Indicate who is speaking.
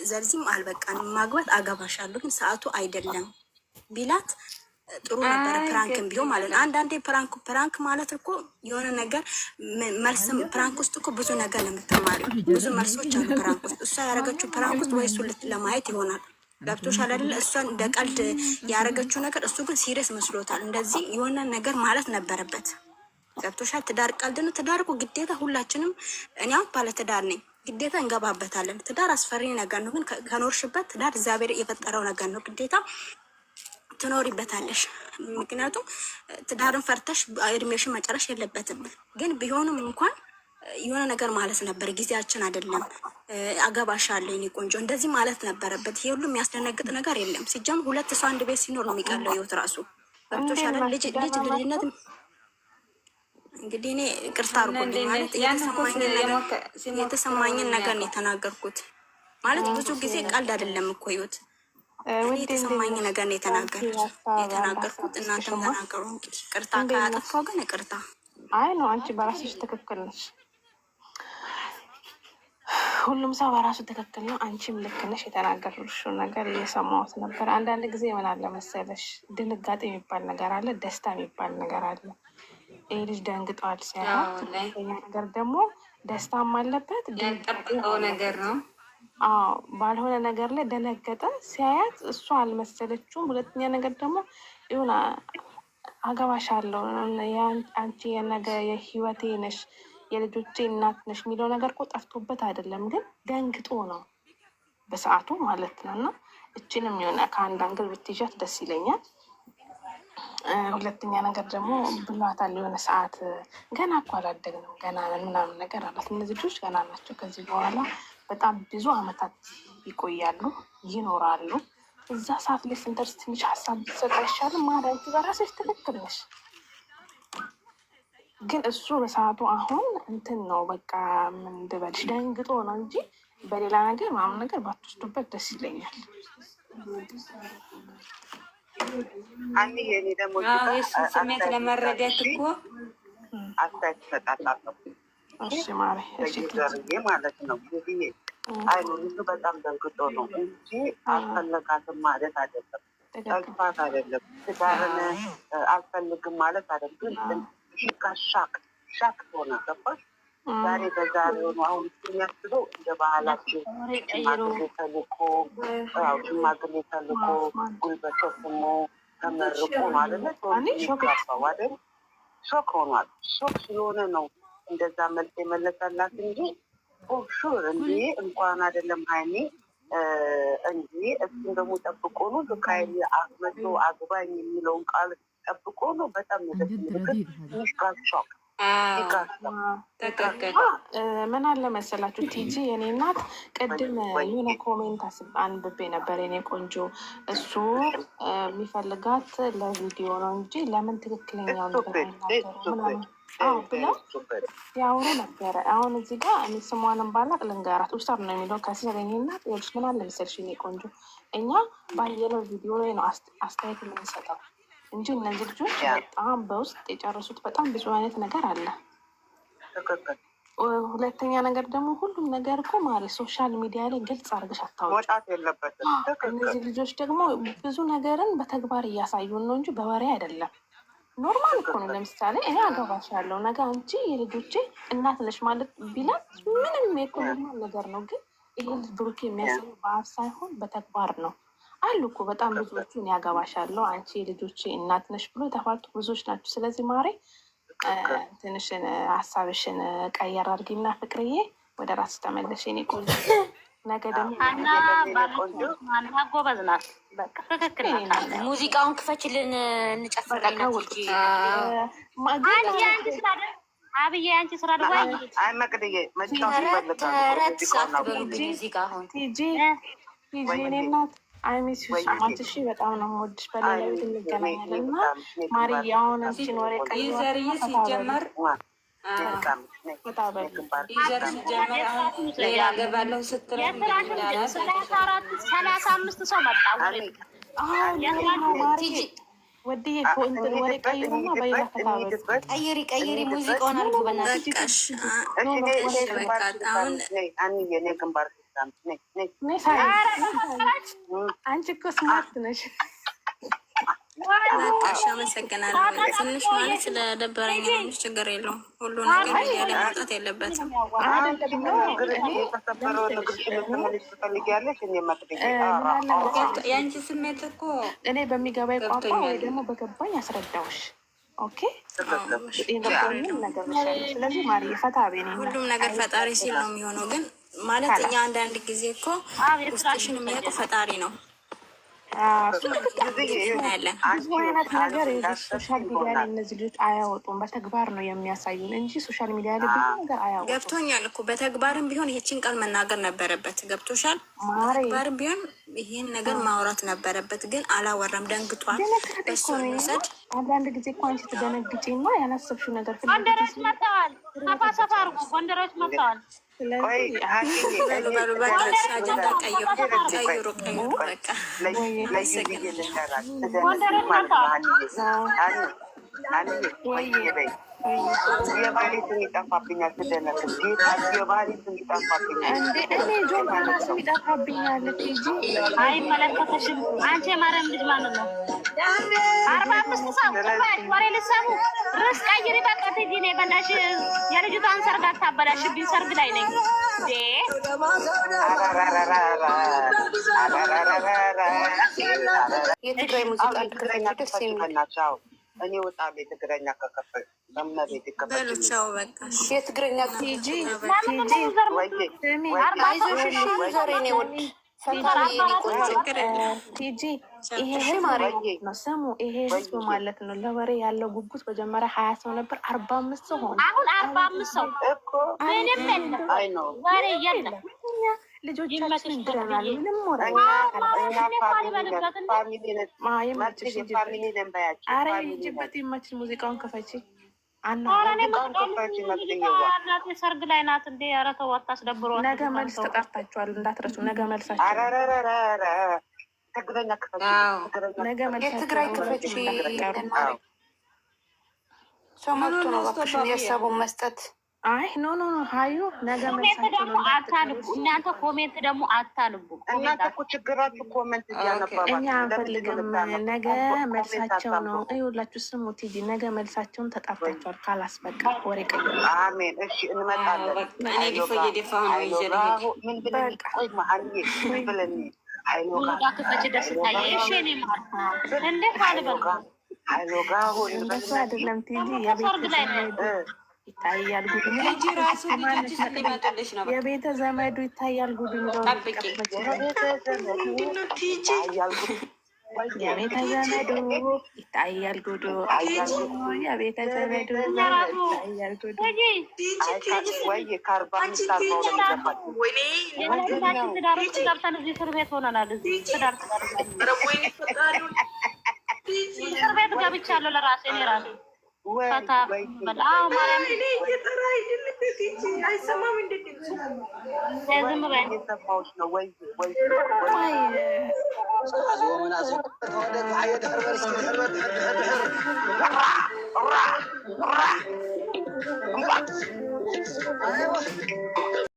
Speaker 1: ዘርዚም አልበቃንም፣ ማግባት አገባሻለሁ ግን ሰዓቱ አይደለም ቢላት ጥሩ ነበረ።
Speaker 2: አይ
Speaker 1: Prank ም
Speaker 2: ግድ
Speaker 1: ቢሆን ማለት ነው።
Speaker 2: የለም።
Speaker 1: አንዳንዴ prank ማለት እኮ የሆነ ነገር መልስም prank ውስጥ እኮ ብዙ ነገር ነው የምትማሪው። ብዙ መልሶች አሉ prank ውስጥ። እሷ ያደረገችው prank ውስጥ ወይ እሱ ለማየት ይሆናል። ገብቶሻል አይደለ? እሷን እንደ ቀልድ ያደረገችው ነገር እሱ ግን serious መስሎታል። እንደዚህ የሆነ ነገር ማለት ነበረበት። ገብቶሻል? ትዳር ቀልድ ነው። ትዳር እኮ ግዴታ ሁላችንም፣ እኔ አሁን ባለትዳር ነኝ፣ ግዴታ እንገባበታለን። ትዳር አስፈሪ ነገር ነው፣ ግን ከኖርሽበት ትዳር እግዚአብሔር የፈጠረው ነገር ነው። ግዴታ ትኖሪበታለሽ። ምክንያቱም ትዳርን ፈርተሽ እድሜሽን መጨረሽ የለበትም። ግን ቢሆንም እንኳን የሆነ ነገር ማለት ነበር። ጊዜያችን አይደለም፣ አገባሻለሁ የኔ ቆንጆ እንደዚህ ማለት ነበረበት። ይሄ ሁሉ የሚያስደነግጥ ነገር የለም። ሲጀምር ሁለት ሰው አንድ ቤት ሲኖር ነው የሚቀለው ህይወት ራሱ።
Speaker 3: እንዴት
Speaker 1: ገብቶሻል?
Speaker 3: ናችሁ?
Speaker 1: ልጅ ልጅ
Speaker 3: ደህና ናችሁ?
Speaker 1: ልጅነት እንግዲህ እኔ ይቅርታ
Speaker 2: እና
Speaker 1: አድርጎልኝ
Speaker 2: እንዴት
Speaker 1: ማለት
Speaker 2: ነሽ? ያን እኮ
Speaker 1: የተሰማኝን ነገር
Speaker 2: ሲሞክረው ነው
Speaker 1: የተሰማኝን ነገር ነው
Speaker 2: የሚያውቀው።
Speaker 1: የተናገርኩት። ማለት ብዙ ጊዜ ቀልድ አይደለም እኮ ህይወት። እኔ
Speaker 3: ውዴ እንዴት
Speaker 1: የተሰማኝ
Speaker 3: ነሽ?
Speaker 1: ነገር ነው
Speaker 3: አንቺ
Speaker 1: የተናገርኩት
Speaker 3: ሀሳብ አንድ ሀሳብ
Speaker 1: የተናገርኩት። እናንተም
Speaker 3: ልስጥሽማ።
Speaker 1: ተናገሩ እንግዲህ። ይቅርታ
Speaker 3: እንዴት ነሽ?
Speaker 1: ካጠፋው ግን ይቅርታ።
Speaker 3: አይ ነው፣ አንቺ በራስሽ ትክክል ነሽ። ሁሉም ሰው በራሱ ትክክል ነው። አንቺም ልክ ነሽ። የተናገርሽው ነገር እየሰማሁት ነበር። አንዳንድ ጊዜ ምን አለ መሰለሽ፣ ድንጋጤ የሚባል ነገር አለ፣ ደስታ የሚባል ነገር አለ። ይህ ልጅ ደንግጧል ሲያያት፣
Speaker 2: አዎ ላይ
Speaker 3: ሁለተኛ ነገር ደግሞ ደስታም አለበት ድንጋጤም
Speaker 2: ያልጠበቀው ነገር
Speaker 3: አለበት።
Speaker 2: ነው።
Speaker 3: አዎ፣ ባልሆነ ነገር ላይ ደነገጠ ሲያያት፣ እሷ አልመሰለችውም። ሁለተኛ ነገር ደግሞ የሆነ አገባሻለሁ፣ አንቺ የነገ የህይወቴ ነሽ፣ የልጆቼ እናት ነሽ የሚለው ነገር እኮ ጠፍቶበት አይደለም፣ ግን ደንግጦ ነው በሰዓቱ ማለት ነው። እና እችንም የሆነ ከአንድ angle ብትይዣት ደስ ይለኛል። ሁለተኛ ነገር ደግሞ ብሏታል የሆነ ሰዓት፣ ገና እኮ አላደግንም ገና ነን ምናምን ነገር አላት። እነዚህ ልጆች ገና ናቸው። ከዚህ በኋላ በጣም ብዙ አመታት ይቆያሉ፣ ይኖራሉ። እዛ ሰዓት ላይ ስንደርስ ትንሽ ሀሳብ ብትሰጥ አይሻልም? ማለት በራስሽ ትክክል ነሽ፣ ግን እሱ በሰዓቱ አሁን እንትን ነው በቃ ምን ልበልሽ ደንግጦ ነው እንጂ በሌላ ነገር ምናምን ነገር ባትወስዱበት ደስ ይለኛል።
Speaker 4: አንድ የኔ ደግሞ እዚህ
Speaker 2: አዎ
Speaker 4: ጋር
Speaker 2: የእሱን ስሜት
Speaker 4: አስተያየት
Speaker 2: ለመረዳት
Speaker 4: እሰጣለሁ።
Speaker 2: እኮ
Speaker 4: አስተያየት እሰጣለሁ።
Speaker 3: እሺ ማሪ፣ እሺ ቲጂ።
Speaker 4: በ user ዬ ማለት ነው። ጊዜ አይ ነው፣ ልጁ በጣም ደንግጦ ነው እንጂ አልፈለጋትም ማለት አይደለም።
Speaker 3: ትክክል።
Speaker 4: ጠልቷት አይደለም። ትዳርን አልፈልግም ማለት አይደለም። ግን shock shock ሆነ፣ ገባሽ? ዛሬ በዛሬው ነው። አሁን እሱ የሚያስበው እንደ ባህላችን
Speaker 5: ወሬ ቀይሮ
Speaker 4: ሽማግሌ ተልኮ፣ አዎ ሽማግሌ ተልኮ ጉልበት ተስሞ ተመርቆ ነው አይደለ?
Speaker 3: እኔ shock
Speaker 4: የሚጋባው አይደል? Shock ሆኗል። Shock ስለሆነ ነው እንደዛ መልስ የመለሰላት እንጂ for sure እንዲ እንኳን አይደለም ሀይሚ እንጂ እሱን ደግሞ ጠብቆ ነው ከሀይሚ መቶ አግባኝ የሚለውን ቃል ጠብቆ ነው። በጣም ነው ደስ የሚለው። ግን ትንሽ got shock።
Speaker 2: አዎ
Speaker 4: got shock።
Speaker 2: ትክክል።
Speaker 3: ምን አለ መሰላችሁ ቲጂ የኔ እናት፣ ቅድም የሆነ comment አንብቤ ነበር የኔ ቆንጆ። እሱ የሚፈልጋት ለቪዲዮ ነው እንጂ ለምን ትክክለኛው ነገር አይናገሩም ምናምን አዎ ብለው ሲያወሩ ነበረ። አሁን እዚህ ጋር እኔ ስሟንም ባላቅ ልንገራት፣ ውሰር ነው የሚለው ከስር። የኔ እናት ይኸውልሽ ምን አለ መሰልሽ የኔ ቆንጆ፣ እኛ ባየነው ቪዲዮ ላይ ነው አስተያየት የምንሰጠው እንጂ እነዚህ ልጆች በጣም በውስጥ የጨረሱት በጣም ብዙ አይነት ነገር አለ። ሁለተኛ ነገር ደግሞ ሁሉም ነገር እኮ ማለት social media ላይ ግልጽ አድርገሽ አታወጪም።
Speaker 4: መውጣት የለበትም። ትክክል።
Speaker 3: እነዚህ ልጆች ደግሞ ብዙ ነገርን በተግባር እያሳዩን ነው እንጂ በወሬ አይደለም። Normal እኮ ነው። ለምሳሌ እኔ አገባሻለሁ ነገ አንቺ የልጆቼ እናት ነሽ ማለት ቢላት ምንም የእኮ normal ነገር ነው። ግን ይሄ ልጅ ብሩኬ የሚያስበው በአፍ ሳይሆን በተግባር ነው። አሉ እኮ በጣም ብዙዎቹ እኔ አገባሻለሁ አንቺ የልጆቼ እናት ነሽ ብሎ የተፋቱ ብዙዎች ናቸው። ስለዚህ ማሬ ትንሽን ሀሳብሽን ቀየር አድርጊና ፍቅርዬ ወደ ራስ ተመለሽ የኔ ቆንጆ። ነገ ደግሞ
Speaker 5: ሀና ሀና ጎበዝ ናት። በቃ ትክክል ናት።
Speaker 6: ሙዚቃውን ክፈችልን እንጨፍርላት። ቲጂ።
Speaker 5: አንቺ የአንቺ ስራ አይደል? አብዬ የአንቺ ስራ አይደል? ወይ
Speaker 4: አይ መቅድዬ መጫወት
Speaker 6: ተረት
Speaker 4: ይፈልጋሉ።
Speaker 6: ተረት
Speaker 4: ሙዚቃውን አቁሙ።
Speaker 6: አትበሉብኝ እዚህ ጋር አሁን።
Speaker 3: ቲጂ ቲጂ የኔ እናት I miss you so much። እሺ በጣም ነው የምወድሽ። በሌላ ቤት እንገናኛለን እና ማርዬ አሁን አንቺን ወሬ ቀይሯት
Speaker 2: user ዬ
Speaker 3: ፈታ በሉ።
Speaker 2: ሲጀመር
Speaker 3: ፈታ በሉ።
Speaker 2: User ሲጀመር አሁን ሌላ ገባለሁ ስትለው
Speaker 5: የስራሽን
Speaker 2: እንዳላት
Speaker 5: 34 35 ሰው መጣ። ወሬ
Speaker 3: አዎ ማርዬ
Speaker 6: ቲጂ
Speaker 3: ወድዬ እኮ እንትን ወሬ ቀይሩና በሌላ ፈታ በሉ።
Speaker 6: ቀይሪ ቀይሪ፣ ሙዚቃውን አድርጉ በእናትሽ።
Speaker 1: በቃ እሺ፣ እሺ፣ በቃ አሁን
Speaker 4: ግንባር። ልሳምሽ። ነይ ነይ።
Speaker 3: ነይ ሳሚ፣ አንቺ እኮ smart ነሽ።
Speaker 1: በቃ እሺ፣ አመሰግናለሁ። ትንሽ ማለት ስለደበረኝ ነው እንጂ ችግር የለውም። ሁሉ ነገር ሚዲያ ላይ መውጣት የለበትም።
Speaker 3: አይደለም ነው እኔ
Speaker 4: የተሰበረውን እግርሽን ልትመልሽ ትፈልጊያለሽ? እኔ መቅደዬ
Speaker 3: ምን አለ መሰለሽ፣
Speaker 2: የአንቺ ስሜት እኮ
Speaker 3: እኔ በሚገባኝ ቋንቋ ወይ
Speaker 2: ገብቶኛል።
Speaker 3: ደግሞ በገባኝ አስረዳውሽ። Okay፣
Speaker 1: አዎ፣ እሺ፣
Speaker 3: የገባኝን ነገር ብሻለሁ። ስለዚህ ማርዬ ፈታ በይ። እኔ
Speaker 1: ሁሉም ነገር ፈጣሪ ሲል ነው የሚሆነው። ግን ማለት እኛ አንዳንድ ጊዜ እኮ ውስጥሽን የሚያውቀው ፈጣሪ ነው። እናያለን።
Speaker 3: ብዙ አይነት ነገር social media ላይ እነዚህ ልጆች አያወጡም። በተግባር ነው የሚያሳዩን እንጂ social media ላይ ብዙ ነገር አያወጡም።
Speaker 1: ገብቶኛል እኮ በተግባርም ቢሆን ይህችን ቃል መናገር ነበረበት። ገብቶሻል?
Speaker 3: ማሬ
Speaker 1: በተግባርም ቢሆን ይህን ነገር ማውራት ነበረበት፣ ግን አላወራም። ደንግጧል።
Speaker 3: ደነገጠ
Speaker 1: በሱ
Speaker 3: እኮ ነው።
Speaker 1: እንውሰድ።
Speaker 3: አንዳንድ ጊዜ እኮ አንቺ ትደነግጪና ያላሰብሽው ነገር ፊት ለፊት
Speaker 5: ጎንደሮች መጥተዋል። ሰፋ ሰፋ አድርጉ። ጎንደሮች መጥተዋል።
Speaker 4: ቆይ
Speaker 3: ስለዚህ
Speaker 4: ሀኒዬ፣
Speaker 1: በሉ በሉ፣ በቃ አጀንዳ ቀይሩ፣ ቀይሩ፣ ቀይሩ። በቃ
Speaker 4: ለዩዬ ልንገራት፣ ትደነግጥ ማለት ነው። ሀኒዬ ሀኒ ሀኒዬ ቆይ በይ። የባሌ ስም ይጠፋብኛል ስደነግጥ፣ ጌታ የባሌ ስም ይጠፋብኛል።
Speaker 3: እንዴ እኔ ጆን ራሱ ይጠፋብኛል። ቲጂ
Speaker 5: አይመለከተሽም። አንቺ የማርያም ልጅ ማለት ነው። 45 ሰው ጭራሽ ወሬ ልትሰሙ ርዕስ ቀይሪ። በቃ ቲጂ እኔ በላሽ የልጅቷን ሰርግ አታበላሽብኝ። ሰርግ ላይ ነኝ እንዴ?
Speaker 6: የትግራይ ሙዚቃ
Speaker 4: የትግረኛ
Speaker 6: እንድትከፍቺ ደስ
Speaker 4: ክፈች
Speaker 6: የሚል
Speaker 4: በእናትሽ። አዎ እኔ እወጣለሁ የትግረኛ ከከፈች እመቤቴ
Speaker 1: በሉ
Speaker 4: ክፈችልኝ።
Speaker 1: ቻው፣ በቃ እሺ።
Speaker 6: የትግረኛ
Speaker 3: ቲጂ
Speaker 5: ለምንድን
Speaker 3: ቲጂ
Speaker 5: ነው ዘር
Speaker 4: ወይዬ
Speaker 3: ስሚ
Speaker 6: አይዞሽ፣ እሺ user የኔ ውድ ፈታ በይ የኔ ቆንጆ።
Speaker 1: ችግር የለም።
Speaker 3: ቲጂ ይሄ
Speaker 6: እሺ
Speaker 3: ህዝብ
Speaker 6: ማሬ።
Speaker 3: ማለት ነው። ስሙ ይሄ ህዝብ ማለት ነው። ለወሬ ያለው ጉጉት መጀመሪያ 20 ሰው ነበር፣ 45 ሰው ሆነ።
Speaker 5: አሁን 45 ሰው
Speaker 4: እኮ
Speaker 5: ምንም የለም፣
Speaker 4: አይ ነው
Speaker 5: ወሬ የለም።
Speaker 3: እኛ ልጆቻችንን ድረናል። ምንም ወሬ
Speaker 4: እኛ እኛ family ነን፣ family ነን።
Speaker 3: ይመችሽ፣
Speaker 4: መርትዬ family ነን በያቸው፣
Speaker 3: አረ
Speaker 4: family ነን።
Speaker 3: ይጅበት ይመችሽ። ሙዚቃውን ክፈቺ። አና
Speaker 5: ኧረ እኔ
Speaker 4: ሙዚቃውን ክፈቺ መርትዬዋ።
Speaker 5: እናቴ ሰርግ ላይ ናት እንዴ? ኧረ ተው አታስደብሯት።
Speaker 3: ነገ መልስ ተጠርታችኋል፣ እንዳትረሱ። ነገ መልሳችሁ ነው።
Speaker 4: አረረረረረ ትግረኛ ክፈች፣
Speaker 2: አዎ።
Speaker 4: ትግረኛ
Speaker 3: ነገ
Speaker 6: የትግራይ
Speaker 3: መልሳችሁ
Speaker 6: ክፈቺ
Speaker 3: እንዳትቀሩ።
Speaker 6: ማሬ። ሰው መብቱ ነው እባክሽን የሀሳቡን መስጠት።
Speaker 3: አይ no no no ሀዩ ነገ
Speaker 5: comment
Speaker 3: መልሳችሁ
Speaker 5: ደግሞ
Speaker 3: ነው፣ እንዳትቀሩ።
Speaker 5: አታንቡ እናንተ፣ comment ደግሞ አታንቡ። comment
Speaker 4: እናንተ እኮ ችግራችሁ comment እያነበባችሁ
Speaker 3: እኛ
Speaker 4: ለምንድን ነው
Speaker 3: አንፈልግም።
Speaker 4: የምታነቡት?
Speaker 3: ነገ
Speaker 4: comment
Speaker 3: መልሳቸው ነው።
Speaker 4: አታንብቡ።
Speaker 3: ይኸውላችሁ ስሙ ቲጂ፣ ነገ መልሳቸውን ተጣርታችኋል። ካላስ በቃ ወሬ ቀይሩ።
Speaker 4: አሜን። እሺ እንመጣለን።
Speaker 2: በቃ እኔ ዲፎ እየደፋሁ ነው ይዤ ልሄድ።
Speaker 4: ምን ብለን ቆይ መሀልዬ ምን ብለን ሀይሎጋ
Speaker 5: ሙዚቃ ክፈች ደስ ታየ። እሺ እኔ ማር እንዴት አልበል
Speaker 4: ሀይሎጋ ሆን
Speaker 3: እንደሱ አይደለም ቲጂ፣ የቤተ
Speaker 5: ሰርግ ላይ ነው።
Speaker 3: ዘመዱ ይታያል ጉዱ።
Speaker 2: ቲጂ ራሱ ልጆችሽ ሊመጡልሽ ነው።
Speaker 3: የቤተ ዘመዱ ይታያል ጉዱ የሚለውን
Speaker 2: ጠብቂ።
Speaker 3: ክፈች።
Speaker 7: ምንድነው ቲጂ?
Speaker 3: የቤተ ዘመዱ ይታያል ጉዱ፣ የቤተ ዘመዱ
Speaker 5: ራሱ
Speaker 3: ይታያል ጉዱ።
Speaker 5: ቲጂ
Speaker 7: ቲጂ ቲጂ
Speaker 4: ወይ ከአርባ
Speaker 7: አንቺ
Speaker 4: አምስት አርባ
Speaker 7: ቲጂ
Speaker 4: ሁለት ገባች።
Speaker 7: ወይኔ
Speaker 5: የሁላችን ትዳር ውስጥ ገብተን እዚህ እስር ቤት ሆነናል። እዚህ ትዳር ትዳር
Speaker 7: ኧረ ወይኔ ፈጣሪውን ቲጂ
Speaker 5: እስር ቤት ገብቻለሁ ለራሴ እኔ ራሴ
Speaker 4: ወይ
Speaker 5: ፈታ
Speaker 4: ወይ
Speaker 5: በል። አዎ ማርያም
Speaker 7: እኔ እየጠራ አይደለም ቲጂ አይሰማም እንዴ ድምፁ?
Speaker 5: ዝም በይ።
Speaker 4: እየሰማሁሽ ነው። ወይ ወይ
Speaker 3: አይ
Speaker 4: ወይ